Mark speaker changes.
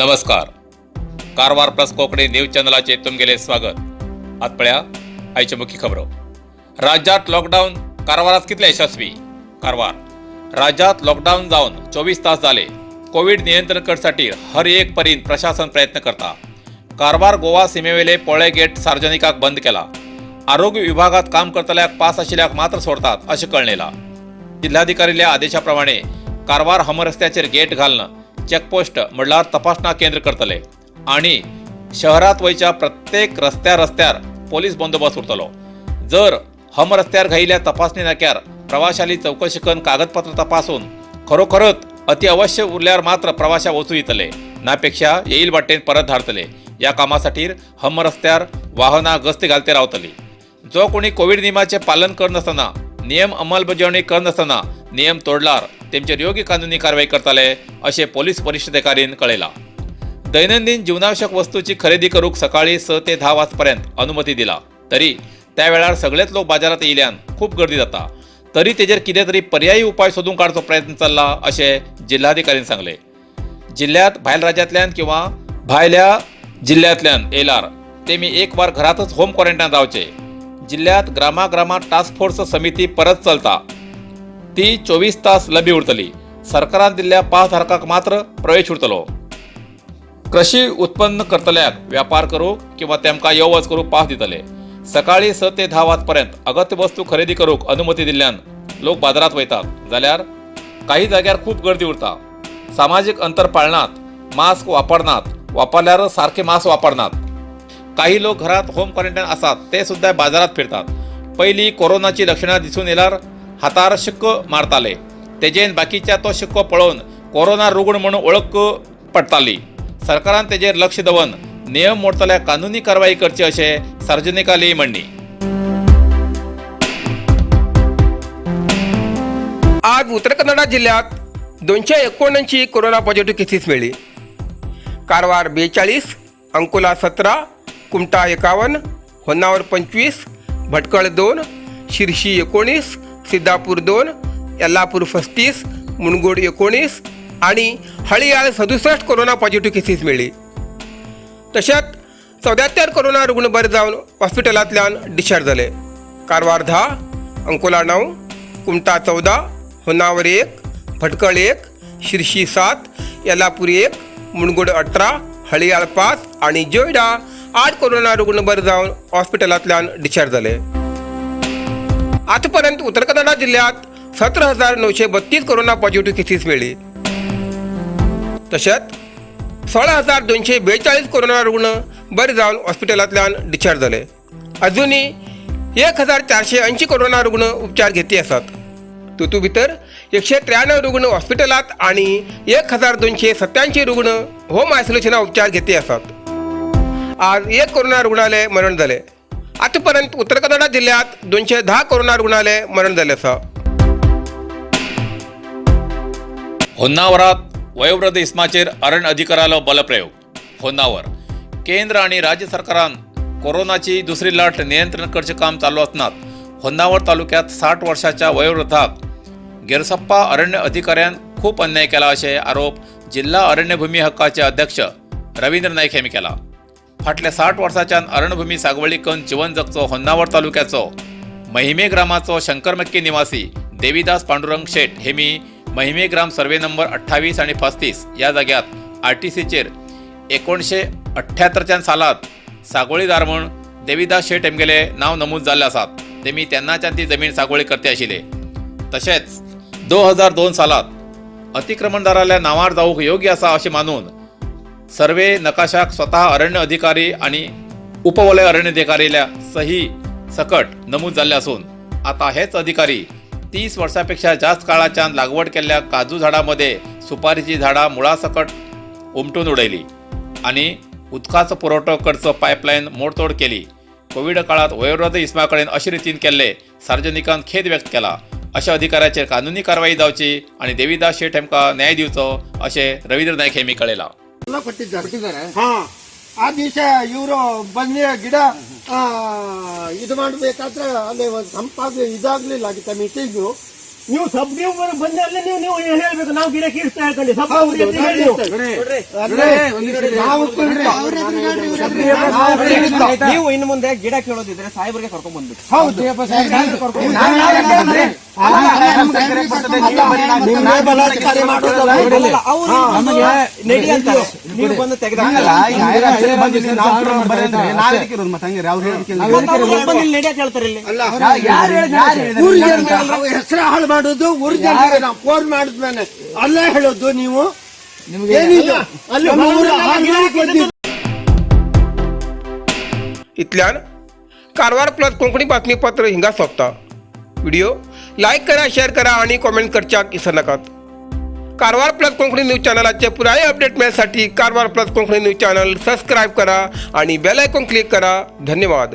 Speaker 1: नमस्कार, Karwar plus Konkani news चॅनलाचे तुमगेले स्वागत. आत पळया आयच्यो मुख्य खबरो. राज्यात लॉकडाऊन कारवारात कितले यशस्वी? कारवार राज्यात लॉकडाऊन जावन 24 तास जाले. कोवीड नियंत्रण करसाठी हर एक परीन प्रशासन प्रयत्न करता. कारवार गोवा सीमेवेले पोळे गेट सार्वजनिकाक बंद केला. आरोग्य विभागात काम करतल्याक पास आशिल्ल्याक मात्र सोडतात अशें कळणेला. जिल्हाधिकारील्या आदेशाप्रमाणे कारवार हमरस्त्याचेर गेट घालून चेकपोस्ट म्हणल्यार तपासणा केंद्र करतले आणि शहरात वयच्या प्रत्येक रस्त्या रस्त्यार पोलीस बंदोबस्त उरतलो. जर हम रस्त्यार घायिल्ल्या तपासणी नाक्यार प्रवाशाली चौकशी करून कागदपत्र तपासून खरोखरच अतिअवश्य उरल्यार मात्र प्रवाशा वचू येतले, नापेक्षा येईल वाटेन परत धाडतले. या कामासाठी हम रस्त्यार वाहनां गस्ती घालते रावतली. जो कोणी कोविड नियमाचे पालन करनासतना, नियम अंमलबजावणी करनासतना नियम तोडल्यार तेमचेर योग्य कानूनी कारवाई करतले अशें पोलीस वरिश्ठ अधिकारीन कळयलां. दैनंदिन जीवनावश्यक वस्तूची खरेदी करूंक सकाळी 6 ते 10 वाजपर्यंत अनुमती दिला तरी त्या वेळार सगळेच लोक बाजारात येयल्यान खूब गर्दी जाता. तरी तेजेर कितें तरी पर्यायी उपाय सोदून काडचो प्रयत्न चल्ला अशें जिल्हाधिकारीन सांगलें. जिल्ह्यात भायल राज्यांतल्यान किंवा भायल्या जिल्ह्यांतल्यान येयल्यार तेमी एक वार घरातच होम क्वॉरंटायन रावचे. जिल्ह्यात ग्रामाग्रामात टास्क फोर्स समिती परत चलता. ती 24 तास लबी उरतली. सरकारान दिल्ल्या पास धारकाक मात्र प्रवेश उरतलो. कृषी उत्पन्न करतल्याक व्यापार करूंक किंवा तेमकां यो वच करूंक पास दितले. सकाळी 6 ते 10 वाजपर्यंत अगत्य वस्तू खरेदी करूंक अनुमती दिल्ल्यान लोक बाजारात वयतात, जाल्यार काही जाग्यार खूब गर्दी उरता. सामाजीक अंतर पाळनात, मास्क वापरनात, वापरल्यार सारखे मास्क वापरनात. काही लोक घरात होम क्वॉरंटायन आसात ते सुद्धा बाजारात फिरतात. पयलीं कोरोनाची लक्षणां दिसून येयल्यार हातार शिक्को मारताले. तेजेन बाकीच्या तो शिक्को पळोवन कोरोना रुग्ण म्हणून वळख पडटाली. सरकारान तेजेर लक्ष दवरून नियम मोडतल्या कानुनी कारवाई करची अशें सार्वजनिकाली म्हणणी.
Speaker 2: आज उत्तर कन्नडा जिल्ह्यात 279 कोरोना पॉझिटिव्ह केसीस मेळ्ळी. कारवार 42, अंकोला 17, कुमटा 51, होन्नावर 25, भटकळ 2, शिरशी 19, सिद्धापूर 2, यल्लापूर 35, मुनगोड 19 आणि हळियाळ 67 कोरोना पॉझिटिव्ह केसीस मेळ्ळी. तशेंच 74 कोरोना रुग्ण बरे जावन हॉस्पिटलांतल्यान डिस्चार्ज जाले. कारवार 10, अंकोला 9, कुमटा 14, होन्नावर 1, भटकळ 1, शिरशी 7, येलापूर 1, मुणगोड 18, हळियाळ 5 आणि जोयडा 8 कोरोना रुग्ण बरे जावन हॉस्पिटलांतल्यान डिस्चार्ज जाले. आतापर्यंत उत्तर कन्नडा जिल्ह्यात 17,932 कोरोना पॉझिटिव्ह केसीस मेळ्ळी. तशेंच 16,242 कोरोना रुग्ण बरे जावन हॉस्पिटलांतल्यान डिस्चार्ज जाले. अजुनूय 1480 कोरोना रुग्ण उपचार घेती आसात. तितू भितर 193 रुग्ण हॉस्पिटलांत आणि 1287 रुग्ण होम आयसोलेशना उपचार घेती आसात. आज एक कोरोना रुग्णालय मरण जाले. आतापर्यंत उत्तर कन्नडा जिल्ह्यात 210 कोरोना रुग्णालय मरण जाले आसा.
Speaker 1: होन्नावरात वयोवृद्ध इस्माचेर अरण्य अधिकाऱ्यालो बलप्रयोग. होन्नावर केंद्र आणि राज्य सरकारान कोरोनाची दुसरी लाट नियंत्रण करचें काम चालू आसनात होन्नावर तालुक्यात 60 वर्षाच्या वयोवृद्धाक गेरसप्पा अरण्य अधिकाऱ्यान खूप अन्याय केला अशे आरोप जिल्हा अरण्यभूमी हक्काचे अध्यक्ष रवींद्र नाईक यांनी केला. फाटल्या 60 वर्साच्यान अरण्यभूमी सागवळी करून जीवन जगचो होन्नावर तालुक्याचो महिमे ग्रामाचो शंकरमक्की निवासी देवीदास पांडुरंग शेट हे मी महिमे ग्राम सर्वे नंबर 28 आणि 35 या जाग्यात आरटीसीचेर 1978च्यान सालात सागोळीदार म्हूण देवीदास शेट हेमगेले नांव नमूद जाल्ले आसात. तेमी तेन्नाच्यान ती जमीन सागोळी करते आशिल्ले. तशेंच 2002 सालात अतिक्रमणदाराल्या नांवार जावंक योग्य आसा अशें मानून सर्वे नकाशाक स्वतः अरण्य अधिकारी आणि उपवलय अरण्य अधिकारील्या सही सकट नमूद जाल्ले असून आता हेच अधिकारी 30 वर्षापेक्षा जास्त काळाच्यान लागवड केल्ल्या काजू झाडामध्ये सुपारीची झाडां मुळासकट उमटून उडयली आणि उदकाचो पुरवठो करचो पायपलायन मोडतोड केली. कोविड काळात वयोवृद्ध इस्मा कडेन अशे रितीन केल्ले सार्वजनिकान खेद व्यक्त केला. अशा अधिकाऱ्याचेर कानुनी कारवाई जावची आणि देवीदास शेट हेमकां न्याय दिवचो अशें रवींद्र नायक हेमी कळयलां.
Speaker 3: ಎಲ್ಲ ಕೊಟ್ಟಿದ್ದಾರೆ.
Speaker 4: ಕೊಟ್ಟಿದ್ದಾರೆ.
Speaker 3: ಹಾ, ಆ ದಿವಸ ಇವರು ಬಂದ ಗಿಡ ಇದು ಮಾಡಬೇಕಾದ್ರೆ ಅಲ್ಲಿ ಒಂದು ಸಂಪಾದ ಇದಾಗ್ಲಿಲ್ಲ ಆಗಿತ್ತ ಮೀಟಿಂಗು.
Speaker 4: ನೀವು ಸಬ್ ನೀವು ಬಂದ ನೀವು ನೀವು ಏನ್ ಹೇಳ್ಬೇಕು? ನಾವು ಗಿಡ ಕೀಳ್ತಾ ಹೇಳ್ಕೊಂಡು ಸಬ್
Speaker 3: ಹೌದು,
Speaker 4: ಅವ್ರ ಎದುರು ಹೇಳಿ ನೀವು.
Speaker 3: ನಾವು ಕುರಿತ. ನಾವು ಕುರಿತ.
Speaker 5: ನೀವು ಇನ್ನು ಮುಂದೆ ಗಿಡ ಕೇಳೋದಿದ್ರೆ ಸಾಹೇಬ್ರಿಗೆ ಕರ್ಕೊಂಡ್ ಬಂದ್ಬಿಟ್ಟು
Speaker 3: ಹೌದು. ನಿಮ್ಮೇ ಬಲಾತ್ಕಾರ ಮಾಡೋದಲ್ಲ.
Speaker 5: ಅವರು ನಡಿ ಅಂತಾರೆ, ನೀವು ಬಂದು ತೆಗೆದ ನಡಿ ಅಂತ ಹೇಳ್ತಾರೆ ಇಲ್ಲಿ.
Speaker 3: ಅಲ್ಲ, ಊರ್ ಜನರಿಗೆ ನಾವು ಹೆಸರು ಹಾಳು ಮಾಡೋದು. ಊರ್ ಜನರಿಗೆ ನಾವು ಫೋನ್ ಮಾಡಿದ್ಮೇಲೆ ಅಲ್ಲೇ ಹೇಳೋದು ನೀವು ಏನಿಲ್ಲ.
Speaker 4: ಅಲ್ಲಿ
Speaker 3: ನಮ್ಮ ಊರು ಹಾಳು ಮಾಡಿ ಬಂದಿದ್ದು.
Speaker 2: इतल्यान कारवार प्लस कोंकणी बातमीपत्र हिंगा सोंपता. व्हिडिओ लायक करा, शेअर करा आणि कॉमेंट करच्याक विसरनाकात. कारवार प्लस कोंकणी न्यूज चॅनलाचे पुराय update मेळसाठी Karwar plus Konkani news channel subscribe करा आणि बेल आयकॉन क्लिक करा. धन्यवाद.